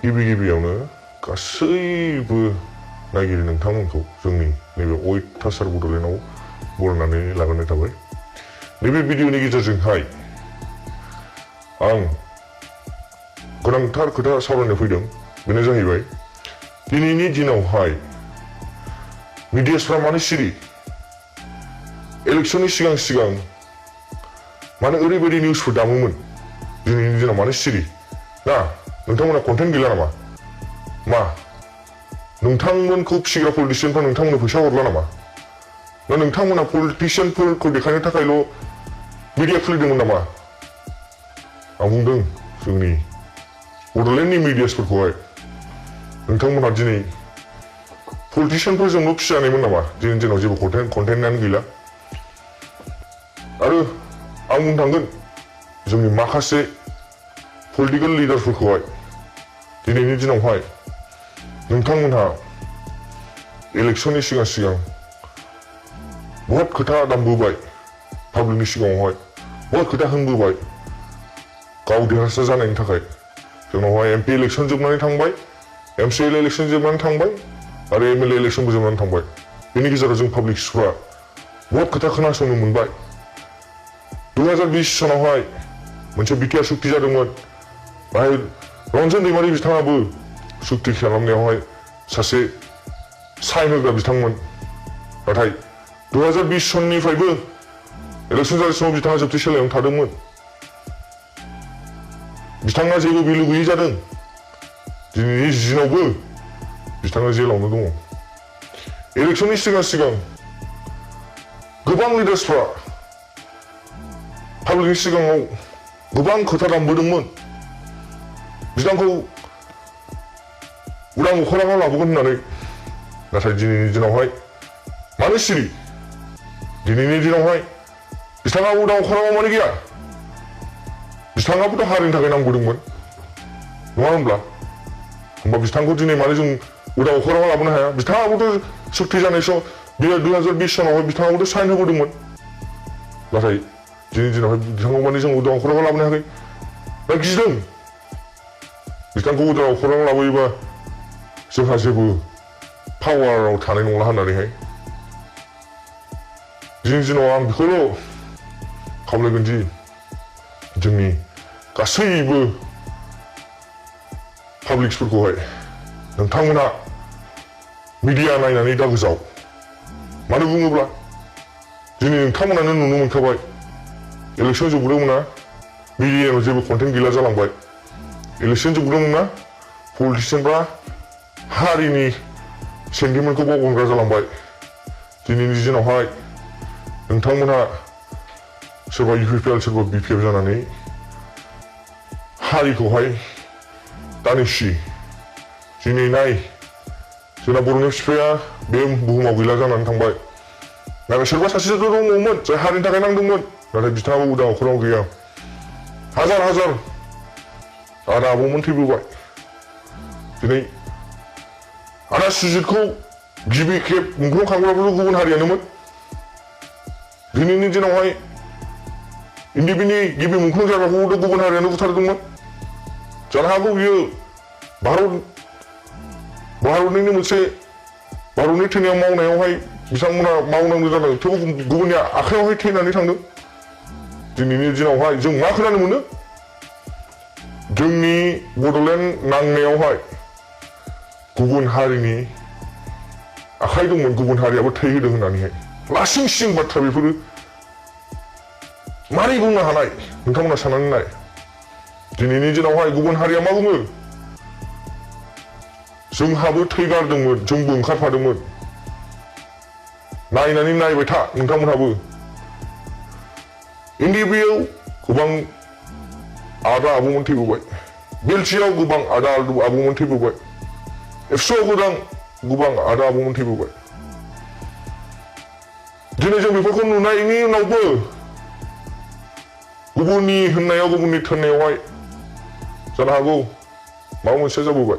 गिबियावनो गासैबो नायगिरि नोंथांमोनखौ जोंनि नैबे अयथासार बड'लेण्डआव बरायनानै लाग्रोनाय थाबाय। नैबे भिडिअनि गेजेरजोंहाय आं गोनांथार खोथा सावरायनो फैदों। बेनो जाहैबाय दिनैनि दिनावहाय मिडियाफ्रा मानो सिरि? इलेक्शननि सिगां मानो ओरैबायदि निउसफोर दामोमोन, दिनैनि दिनाव मानो सिरि? ना नोंथांमोना कन्टेन्ट गैला नामा? मा नोंथांमोनखौ फिसिग्रा पलिटिशियानफ्रा नोंथांमोननो फैसा हरला नामा? ना नोंथांमोना पलिटिशियानफोरखौ देखायनो थाखायल' मिडिया खुलिदोंमोन नामा? आं बुंदों जोंनि बड'लेण्डनि मिडियासफोरखौहाय नोंथांमोनहा दिनै पलिटिशियानफोरजोंल' फिसिजानायमोन नामा? दिनैनि दिनाव जेबो कन्टेन्टआनो गैला। आरो आं बुंनो थांगोन जोंनि माखासे पलिटिकेल लिडारफोरखौहाय दिनैनि दिनावहाय नोंथांमोनहा इलेक्शननि सिगां बहुत खोथा दामबोबाय, पाब्लिकनि सिगाङावहाय बहुत खोथा होनबोबाय गाव देरहासार जानायनि थाखाय। जोंनावहाय MP इलेक्शन जोबनानै थांबाय, MCL इलेक्शन जोबनानै थांबाय आरो MLA इलेक्शनबो जोबनानै थांबाय। बेनि गेजेराव जों पाब्लिकफ्रा बहुत खोथा खोनासंनो मोनबाय। 2020 सनावहाय मोनसे बिटिआर सुक्ति जादोंमोन, बाहाय रन्जन दैमारि बिथाङाबो सुक्ति खालामनायावहाय सासे साइन होग्रा बिथांमोन। नाथाय 2020 सननिफ्रायबो इलेक्शन जानाय समाव बिथाङा जोबथेसालियावनो थादोंमोन। बिथाङा जेबो भेलु गैयै जादों। दिनैनि दिनावबो बिथाङा जेलावनो दङ। इलेक्शननि सिगां गोबां लिडार्सफ्रा पाब्लिकनि सिगाङाव गोबां खोथा दामबोदोंमोन, बिथांखौ उदां अख्राङाव लाबोगोन होननानै। नाथाय दिनैनि दिनावहाय मानो सिरि? दिनैनि दिनावहाय बिथाङा उदां अख्राङाव मानो गैया? बिथाङाबोथ' हारिनि थाखाय नांबोदोंमोन, नङा होनब्ला? होमबा बिथांखौ दिनै मानो जों उदां अख्राङाव लाबोनो हाया? बिथाङाबोथ' सुक्ति जानाय सम 2020 सनावहाय बिथाङाबोथ' साइन होबोदोंमोन। नाथाय दिनैनि दिनावहाय बिथांखौ माने जों उदां अख्राङाव लाबोनो हायाखै? दा गिदों बिथांखौ उदां अख्राङाव लाबोयोबा जोंहा जेबो पावाराव थानाय नंला होननानैहाय। दिनैनि दिनाव आं बेखौल' खावलायगोन दि जोंनि गासैबो पाब्लिक्सफोरखौहाय नोंथांमोना मिडिया नायनानै दा गोजाव। मानो बुङोब्ला दिनै नोंथांमोनानो नुनो मोनखाबाय इलेक्शन जोबदोंमोनना, मिडियायाव जेबो कन्टेन्ट गैला जालांबाय। इलेक्शन जोबदोंमोनना, पलिटिशियानफ्रा हारिनि सेन्टिमेन्टखौ बावगारग्रा जालांबाय। दिनैनि दिनावहाय नोंथांमोनहा सोरबा UPPL सोरबा BPF जानानै हारिखौहाय दानेसि। दिनै नाय जोंना बर'नि बिफाया बे बुहुमाव गैला जानानै थांबाय। नाथाय सोरबा सासेथ' दङमोन जाय हारिनि थाखाय नांदोंमोन, नाथाय बिथाङाबो उदां अख्राङाव गैया। हाजार आदा आबौमोन थैबोबाय। दिनै आदा सुजितखौ गिबि खेब मुंख्लं खांग्राफोरबो गुबुन हारियानोमोन। दिनैनि दिनावहाय NDP-नि गिबि मुंख्लं जाग्राखौबो गुबुन हारियानो बुथारदोंमोन। जानो हागौ बियो भारतनिनो मोनसे भारतनि थैनायाव मावनायावहाय बिथांमोना मावनांगौ जादों, थेवबो गुबुननि आखायावहाय थैनानै थांदों। दिनैनि दिनावहाय जों मा खोनानो मोनो? जोंनि बड'लेण्ड नांनायावहाय गुबुन हारिनि आखाइ दंमोन, गुबुन हारियाबो थै होदों होननानैहाय। लासिं सिं बाथ्रा बेफोरो मारै बुंनो हानाय? नोंथांमोना साननानै नाय। दिनैनि दिनावहाय गुबुन हारिया मा बुङो? जोंहाबो थै गारदोंमोन, जोंबो ओंखारफादोंमोन। नायनानै नायबाय था नोंथांमोनहाबो। NDP-आव गोबां आदा आबौमोन थैबोबाय, बेलचियाव गोबां आदा आबौमोन थैबोबाय, एबसुआव गोबां आदा आबौमोन थैबोबाय। दिनै जों बेफोरखौ नुनायनि उनावबो गुबुननि होननायाव गुबुननि थोननायावहाय जानो हागौ माबा मोनसे जाबोबाय।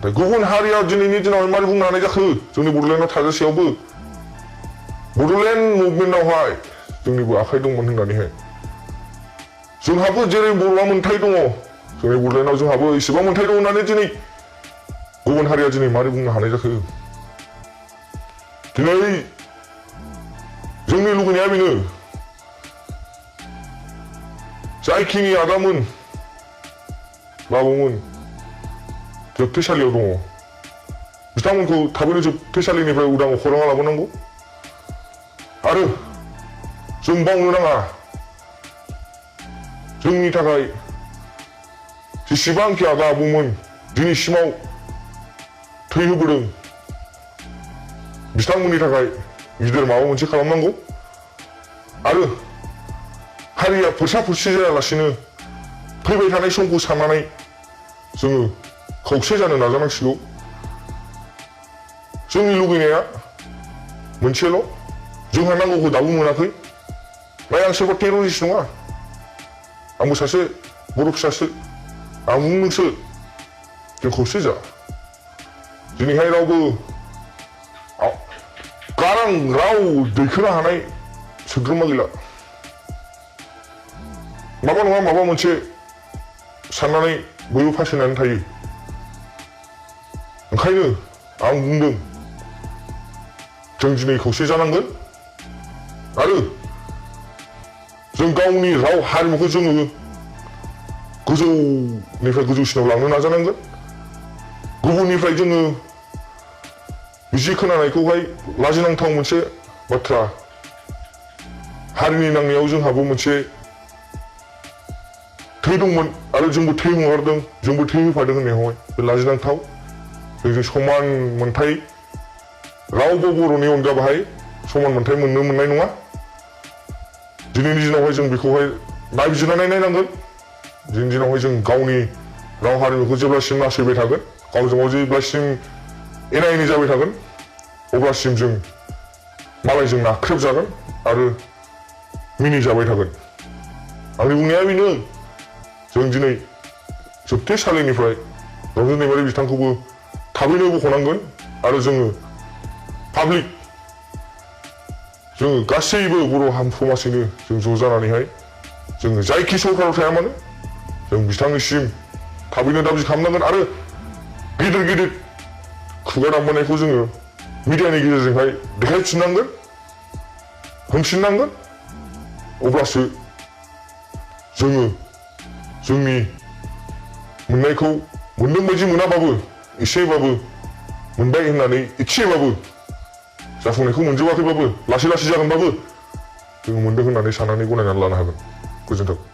नाथाय गुबुन हारिया दिनैनि दिनावहाय मारै बुंनो हानाय जाखो? जोंनि बड'लेण्डआव थाजासेयावबो बड'लेण्ड मुभमेन्टआवहाय जोंनिबो आखाइ दंमोन होननानैहाय। जोंहाबो जेरै बर'आ मोन्थाय दङ, जोंनि बड'लेण्डआव जोंहाबो इसेबां मोन्थाय दं होननानै दिनै गुबुन हारिया दिनै मारै बुंनो हानाय जाखो? दिनै जोंनि लुगैनाया बेनो जायखिनि आदामोन बाबुमोन जोबथेसालियाव दङ बिथांमोनखौ थाबैनो जोबथेसालिनिफ्राय उदां खौराङा लाबोनांगौ आरो जों बावनो नाङा जोंनि थाखाय जेसेबांखि आदा आबौमोन दिनैसिमाव थै होबोदों बिथांमोननि थाखाय गिदिर माबा मोनसे खालामनांगौ आरो हारिया फोरसा फोरसि जायालासिनो फैबाय थानाय समखौ साननानै जोङो खौसे जानो नाजानांसिगौ जोंनि लुगैनाया मोनसेल' जोंहा नांगौखौ दाबो मोनाखै नाय आं सोरबा टेररिस्ट नङा आंबो सासे बर' फिसासो आं बुंनोसो जों खौसे जा दिनैहाय रावबो गारां राव दैखोनो हानाय सोद्रोमा गैला माबा नङा माबा मोनसे साननानै बयबो फासिनानै थायो ओंखायनो आं बुंदों जों दिनै खौसे जानांगोन आरो जों गावनि राव हारिमुखौ जोङो गोजौनिफ्राय गोजौसिनाव लांनो नाजानांगोन गुबुननिफ्राय जोङो बिजि खोनानायखौहाय लाजिनांथाव मोनसे बाथ्रा हारिनि नांनायाव जोंहाबो मोनसे थै दंमोन आरो जोंबो थै हगारदों जोंबो थै होफादों होननायावहाय बे लाजिनांथाव जों समान मोनथाय रावबो बर'नि अनगा बाहाय समान मोनथाय मोननो मोननाय नङा दिनैनि दिनावहाय जों बेखौहाय नायबिजिरनानै नायनांगोन दिनैनि दिनावहाय जों गावनि राव हारिमुखौ जेब्लासिम नासयबाय थागोन गावजों गाव जेब्लासिम एना एनि जाबाय थागोन अब्लासिम जों मालायजों नाख्रेबजागोन आरो मिनिजाबाय थागोन आंनि बुंनाया बेनो जों दिनै जोबथेसालिनिफ्राय रन्जन दैमारि बिथांखौबो थाबैनो बख'नांगोन आरो जोङो पाब्लिक जोङो गासैबो बर' समाजैनो जों ज' जानानैहाय जोङो जायखि सरकाराव थाया मानो जों बिथांनिसिम थाबैनो दाबि खालामनांगोन आरो गिदिर गिदिर खुगा दामबोनायखौ जोङो मिडियानि गेजेरजोंहाय देखायफिननांगोन होनफिननांगोन अब्लासो जोङो जोंनि मोननायखौ मोनदों बायदि मोनाबाबो एसेबाबो मोनबाय होननानै एसेबाबो जाफुंनायखौ मोनजोबाखैबाबो लासै लासै जागोनबाबो जोङो मोनदों होननानै साननानै गनायनानै लानो हागोन गोजोन्थों।